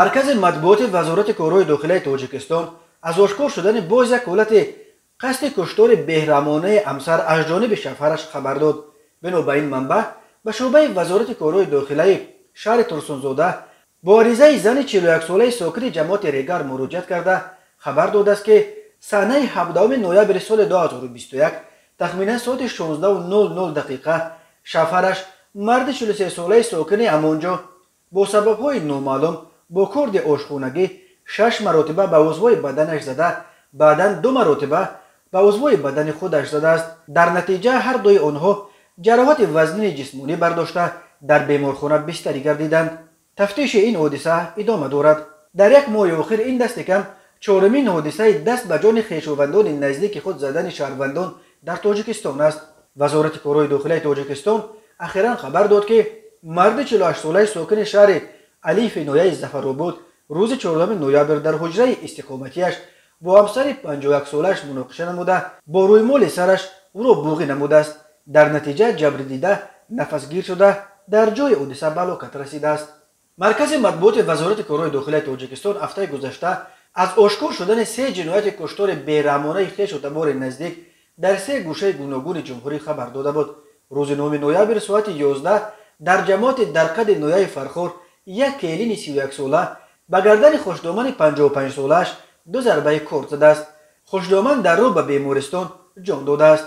Маркази матбуоти Вазорати корҳои дохилаи Тоҷикистон аз ошкор шудани боз як ҳолати қасди куштори беҳраҳмонаи ҳамсар аз ҷониби шавҳараш хабар дод. Бино ба ин манбаъ, ба шӯъбаи Вазорати корҳои дохилаи шаҳри Турсунзода бо аризаи зани 41-солаи сокини ҷамоати Регар муроҷиат карда хабар додааст, ки санаи 17 ноябри соли 2021 тахминан соати 16:00 дақиқа шавҳараш, марди 43-солаи сокини ҳамонҷо, бо сабабҳои номаълум бо корди ошхонагӣ 6 маротиба ба узвҳои баданаш зада, баъдан 2 маротиба ба узвҳои бадани худаш задааст. Дар натиҷа ҳар дуи онҳо ҷароҳати вазнини ҷисмонӣ бардошта, дар беморхона бистарӣ гардиданд. Тафтиши ин ҳодиса идома дорад. Дар як моҳи охир ин дасти кам чорумин ҳодисаи даст ба ҷони хешовандони наздики худ задани шаҳрвандон дар Тоҷикистон аст. Вазорати корҳои дохилаи Тоҷикистон ахиран хабар дод, ки марди 48-солаи сокини шаҳри Алифи ноҳияи Зафаробод рӯзи 14 ноябр дар ҳуҷраи истиқоматиаш бо ҳамсари 51-солааш муноқиша намуда, бо рӯймоли сараш ӯро буғӣ намудааст. Дар натиҷа ҷабрдида нафасгир шуда, дар ҷои ҳодиса ба ҳалокат расидааст. Маркази матбуоти Вазорати корҳои дохилаи Тоҷикистон ҳафтаи гузашта аз ошкор шудани се ҷинояти куштори бераҳмонаи хешу табори наздик дар се гӯшаи гуногуни ҷумҳурӣ хабар дода буд. Рӯзи 9 ноябр соати 11 дар ҷамоати Дарқади ноҳияи Фархор як келини 31-сола ба гардани хушдомани 55-солааш 2 зарбаи корд задааст. Хушдоман дар рӯ ба бемористон ҷон додааст.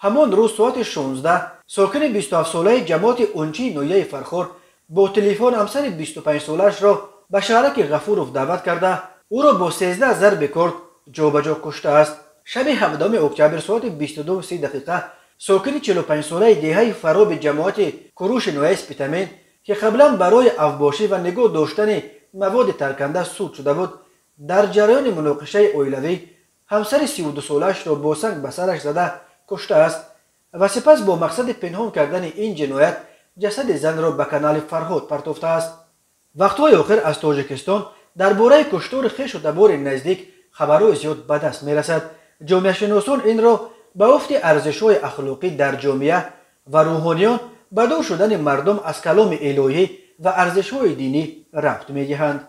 Ҳамон рӯз соати 16 сокини 27-солаи ҷамоати Унчии ноҳияи Фархор бо телефон ҳамсари 25-солаашро ба шаҳраки Ғафуров даъват карда, ӯро бо 13 зарби корд ҷобаҷо куштааст. Шаби 17 октябр соати 22:30 дақиқа сокини 45-солаи деҳаи Фароби ҷамоати Куруши ноҳияи Спитамен, ки қаблан барои авбошӣ ва нигоҳ доштани маводи тарканда суд шуда буд, дар ҷараёни муноқишаи оилавӣ ҳамсари 32-солаашро бо санг ба сараш зада куштааст ва сипас бо мақсади пинҳон кардани ин ҷиноят ҷасади занро ба канали Фарҳод партофтааст. Вақтҳои охир аз Тоҷикистон дар бораи куштори хешу табори наздик хабарҳои зиёд ба даст мерасад. Ҷомеашиносон инро ба уфти арзишҳои ахлоқӣ дар ҷомеа ва рӯҳониён ба дур шудани мардум аз каломи илоҳӣ ва арзишҳои динӣ рабт медиҳанд.